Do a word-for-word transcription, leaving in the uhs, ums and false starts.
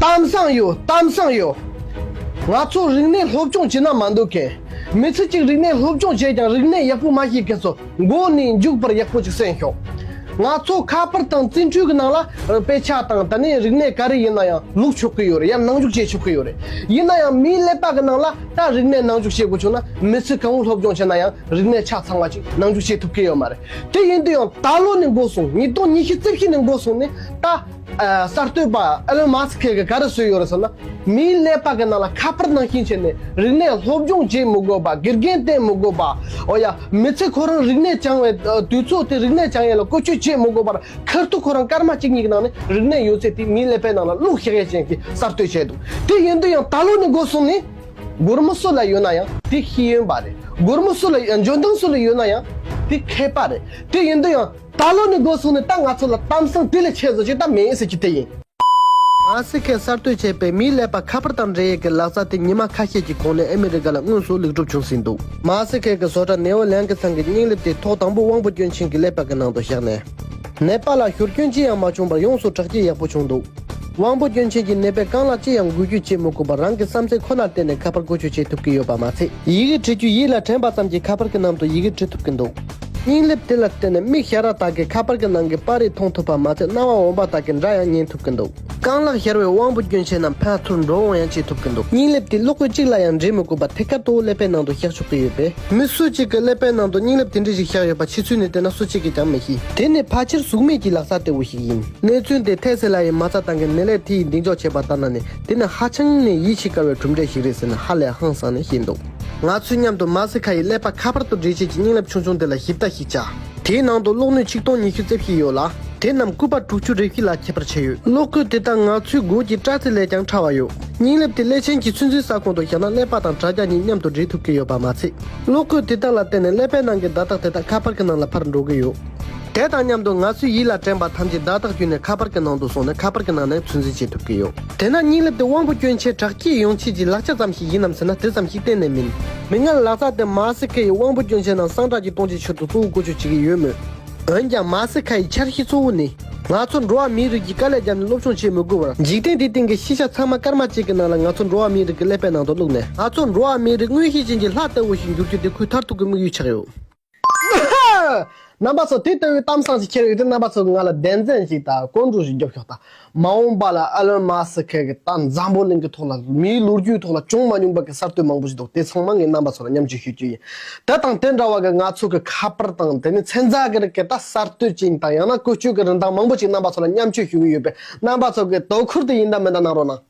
གཏམ་བཟང་ཡོད། གཏམ་བཟང་ཡོད། ང་ཚོ་རིག་གནས་སློབ་སྦྱོང་བྱེད་ན་མ་འདོད་མཁན། མི་ཚེ་གཅིག་རིག་གནས་སློབ་སྦྱོང་བྱས་ཀྱང་རིག་གནས་ཡག་པོ་མ་ཤེས་མཁན་ཚོ་མགོ་ནས་མཇུག་བར་ཡག་པོ་ཅིག་གསན་ཤོག་ང་ཚོ་ཁ་པར་དང་རྩིས་འཕྲུལ་གྱི་ནང་ལ་དཔེ་ཆ་དང་དེ་ནས་རིག་གནས་ག་རེ་ཡིན་ན་ཡང་བླུག་ཆོག་གི་ཡོད་རེད། ཡང་ནང་འཇུག་བྱེད་ཆོག་གི་ཡོད་རེད། ཡིན་ན་ཡང་མིའི་ཀླད་པ་གི་ནང་ལ་ད་རིག་གནས་ནང་འཇུག་བྱེད་དགོས་བྱུང་ན་མི་ཚེ་གང་བོ་སློབ་སྦྱོང་བྱས་ན་ཡང་རིག་གནས་ཆ་ཚང་བ་ཅིག་ནང་འཇུག་བྱེད་ཐུབ་ཀྱི་ཡོད་མ་རེད། དེ་ཡིན་དུས་ཡང་ད་ལོ་ནས་འགོ་བཟུང་། ཉིས་སྟོང་ཉི་ཤུ་རྩིབ་བཞི་ནས་འགོ་བཟུང་ནས་ད། ཨ། གསར་གཏོད་པ་ཨེ་ལོན་མཱ་སི་ཁེ་གིས་ག་རེ་བཟོས་ཡོད་རེད་ཟེར་ན། མིའི་ཀླད་པ་གི་ནང་ལ་ཁ་པར་ནང་བཞིན་བྱས་ནས་རིག་གནས་སློབ་སྦྱོང་བྱེད་མི་དགོས་པ། དགེ་རྒན་བསྟེན་མི་དགོས་པ། འོ་ཡ། མི་ཚེ་ཁོ་རང་རིག་གནས་སྦྱང་བའི་ཨ་དུས་ཚོད་དེ་རིག་གནས་སྦྱང་ཡས་ལ་བཀོལ་སྤྱོད་བྱེད་མི་དགོས་པར། ཁ་ཐུག་ཁོ་རང་སྐར་མ་གཅིག་གཉིས་ཀྱི་ནང་ནས་རིག་གནས་ཡོད་ཚད་དེ་མིའི་ཀླད་པའི་ནང་ལ་བླུག་བཞག་ཡས་ཅན་གྱི་གསར་གཏོད་བྱས་འདུག་དེ་ཡིན་དུས་ཡང་ད་ལོ་ནས་འགོ་བཟུང་ནས། སྒོར་མོ་སུ་ལ་ཡོད་ན་ཡང་དེ་ཤེས་ཡོན་པ་རེད། སྒོར་མོ་སུ་ལ་ཡང་འཇོན་ཐང་སུ་ལ་ཡོད་ན་ཡང་དེ་མཁས་པ་རེད། དེ་ཡིན་དུས་ཡང་ད་ལོ་ནས་འགོ་བཟུང་ནས་ད་ང་ཚོ་ལ་གཏམ་བཟང་དེ་ལས་ཆེ་བཟོ་ཅིག་ད་མེད་ཟེར་གྱི་དེ་ཡིན། མཱ་སི་ཁེས་གསར་གཏོད་བྱས་པའི་མིའི་ཀླད་པ་ཁ་པར་དང་འབྲེལ་ཡས་ཀྱི་ལག་རྩལ་དེ་ཉི་མ་ཁ་ཤས་ཀྱི་གོང་ནས་ཨ་མི་རི་ཀ་ལ་དངོས་སུ་ལེགས་གྲུབ་བྱུང་ཟིན་འདུག་མཱ་སི་ཁེ་གི་བཟོ་གྲྭ་ནེའོ་ལེང་ཀི་ཚང་གིས་རྙིང་ལེབ་དེ་ཐོག་དང་པོ་དབང་པོ་སྐྱོན་ཅན་གྱི་ཀླད་པ་གི་ནང་དུ་བཞག་ནས། ནད་པ་ལ་ཞོར་སྐྱོན་ཅི་ཡང་མ་བྱུང་བར་ཡོངས་སུ་དྲག་སྐྱེད་ཡག་པོ་བྱུང་འདུག་དབང་པོ་སྐྱོན་ཅན་གྱི་ནད་པས་རྐང་ལག་ཅི་ཡང་འགུལ་སྐྱོད་བྱེད་མི་དགོས་པར་རང་གི་བསམ་ཚུལ་ཁོ་ནར་བརྟེན་ནས་ཁ་པར་བཀོལ་སྤྱོད་བྱེད་ཐུབ་ཀྱི་ཡོད་པ་མ་ཚད། ཡི་གེ་བྲི་རྒྱུ་ཡིད་ལ་དྲན་པ་ཙམ་གྱིས་ཁ་པར་གྱི་ནང་དུ་ཡི་གེ་བྲི་ཐུབ་ཀྱི་འདུག་རྙིང་ལེབ་དེ་ལ་བརྟེན་ནས་མིག་ཞར་ར་དག་གིས་ཁ་པར་གྱི་ནང་གི་པར་རིས་མཐོང་ཐུབ་པ་མ་ཚད། རྣ་བ་འོན་པ་དག་གིས་སྒྲ་ཡང་ཉན་ཐུབ་ཀྱི་འདུག་རྐང་ལག་ཞར་བའི་དབང་པོ་སྐྱོན་ཅན་རྣམས་ཕར་ཚུར་འགྲོ་འོང་ཡང་བྱེད་ཐུབ་ཀྱི་འདུག་རྙིང་ལེབ་དེ་གློག་སྐུད་གཅིག་ལ་ཡང་འབྲི་མི་དགོས་པར་ཐད་ཀར་དུ་ཀླད་པའི་ནང་དུ་བཞག་ཆོག་གི་ཡོད་པས། མི་སུ་གཅིག་གི་ཀླད་པའི་ནང་དུ་རྙིང་ལེབ་དེ་འདྲ་ཞིག་བཞག་ཡོད་པ་ཕྱི་ཚུལ་ནས་བལྟས་ན་སུ་གཅིག་གིས་ཀྱང་མི་ཤེས། དེ་ནི་ཕལ་ཆེར་གཟུགས་མེད་ཀྱི་ལག་རྩལ་ལྟ་བུ་ཞིག་ཡིན། གནས་ཚུལ་འདི་ཐེ་སི་ལ་ཡི་མ་རྩ་ཐང་གི་ནད་ལས་ཐེ་ཡིས་གདེང་འཇོག་བྱས་པ་ལྟར་ན་ནི། དེ་ནི་ཧ་ཅང་ནས་ཡིད་ཆེས་དཀའ་བའི་གྲུབ་འབྲས་ཤིག་རེད་ཟེར་ནས་ཧ་ལས་ཧང་སངས་ནས་བཤད་འདུག་ང་ཚོས་མཉམ་དུ་མཱ་སི་ཁ་ཡི་ཀླད་པ་ཁ་པར་དུ་འདྲེས་བྱེད་ཀྱི་རྙིང་ལེབ་ཆུང་ཆུང་དེ་ལ་ཞིབ་ལྟ་ཞིག་བྱ། དེའི་ནང་དུ་གློག་ནུས་ཆིག་སྟོང་ཉི་ཤུ་རྩ་བཞི་ཡོད་ལ། དེ་རྣམས་སྐུད་པ་དྲུག་ཅུ་རེ་བཞི་ལ་ཁྱད་པར་ཕྱེ་ཡོད། གློག་སྐུད་དེ་དག་ང་ཚོའི་མགོ་གི་སྐྲ་རྩེ་ལས་ཀྱང་ཕྲ་བ་ཡོད། རྙིང་ལེབ་དེ་ཀླད་ཆེན་གྱི་ཚོད་འཛིན་ས་ཁོངས་སུ་བཞག་ན་ཀླད་པ་དང་དྲ་རྒྱ་གཉིས་མཉམ་དུ་འབྲེལ་ཐུབ་ཀྱི་ཡོད་པ་མ་ཚད། གློག་སྐུད་དེ་དག་ལ་བརྟེན་ནས་ཀླད་པའི་ནང་གི་བརྡ་རྟགས་དེ་དག་ཁ་པར་གྱི་ནང་ལ་ཕར་འགྲོ་གི་ཡོད། དེ་དང་མཉམ་དུ་ང་ཚོའི་ཡིད་ལ་དྲན་པ་ཐམས་ཅད་བརྡ་རྟགས་བརྒྱུད་ནས་ཁ་པར་གྱི་ནང་དུ་སོང་ནས་ཁ་པར་གྱི་ནང་ནས་ཚོད་འཛིན་བྱེད་ཐུབ་ཀྱི་ཡོད། དེས་ན་རྙིང་ལེབ་དེ་དབང་པོ་སྐྱོན་ཅན་དྲག་སྐྱེད་ཡོང་ཆེད་ཀྱི་ལག་ཆ་ཙམ་ཞིག་ཡིན་ནམ་ཟེར་ན་དེ་ཙམ་ཞིག་གཏན་ནས་མིན། མིག་སྔར་ལག་རྩལ་དེ་མཱ་སི་ཁེ་ཡིས་དབང་པོ་སྐྱོན་ཅན་རྣམས་སངས་དྲག་ཅིག་གཏོང་ཆེད་ཆེད་དུ་གཙོ་བོ་བཀོལ་སྤྱོད་བྱེད་ཀྱི་ཡོད་མོད། འོན་ཀྱང་མཱ་སི་ཁ་ཡི་འཆར་གཞི་གཙོ་བོ་ནི། ང་ཚོ་འགྲོ་བ་མིའི་རིགས་ཀྱིས་དཀའ་ལས་བརྒྱབ་ནས་སློབ་སྦྱོང་བྱེད་མི་དགོས་པར་འཇིག་རྟེན་འདིའི་སྟེང་གི་ཤེས་བྱ་ཚང་མ་སྐར་མ་གཅིག་གི་ནང་ལ་ང་ཚོ་འགྲོ་བ་མིའི་རིགས་ཀྱི་ཀླད་པའི་ནང་དུ་བླུགས་ནས་ང་ཚོ་འགྲོ་བ་མིའི་རིགས་མངོན་ཤེས་ཅན་གྱི་ལྷ་ལྟ་བུ་ཞིག་འགྱུར་རྒྱུ་དེ་ཁོའི་མཐར་ཐུག་གི་དམིགས་ཡུལ་ཆགས་ཡོད། རྣམ་པ་ཚོ་དེ་ལྟ་བུའི་གཏམ་བཟང་ཞིག་ཁྱེར་ཡོད་དུས་རྣམ་པ་ཚོ་གིས་ང་ལ་བདེན་འཛིན་ཞིག་དང་ཀོ་འགྲོ་ཞིག་རྒྱོབ་ཤོག་དང་། མ་འོངས་པ་ལ་ཨེ་ལོན་མཱ་སི་ཁེ་གི་ད་འཛམ་བུ་གླིང་གི་ཐོག་ལ་མིའི་ལོ་རྒྱུས་ཐོག་ལ་བྱུང་མ་མྱོང་པ་གི་གསར་གཏོད་མང་པོ་ཞིག་འདུག་དེ་ཚང་མ་ངས་རྣམ་པ་ཚོ་ལ་མཉམ་སྤྱོད་ཞུ་རྒྱུ་ཡིན། དེ་དང་དེ་འདྲ་བ་གི་ང་ཚོ་གི་ཁ་པར་དང་དེ་ནི་ཚན་རྩལ་གི་རིགས་ཀྱི་ད་གསར་གཏོད་ཅིག་དང་ཡང་ན་བཀོལ་སྤྱོད་ཀྱི་རིན་ཐང་མང་པོ་ཞིག་རྣམ་པ་ཚོ་ལ་མཉམ་སྤྱོད་ཞུ་གི་ཡོད་པས་རྣམ་པ་ཚོ་གི་དོ་ཁུར་དེ་ཡིན་ད་མིན་ད་གནང་རོགས་གནང་།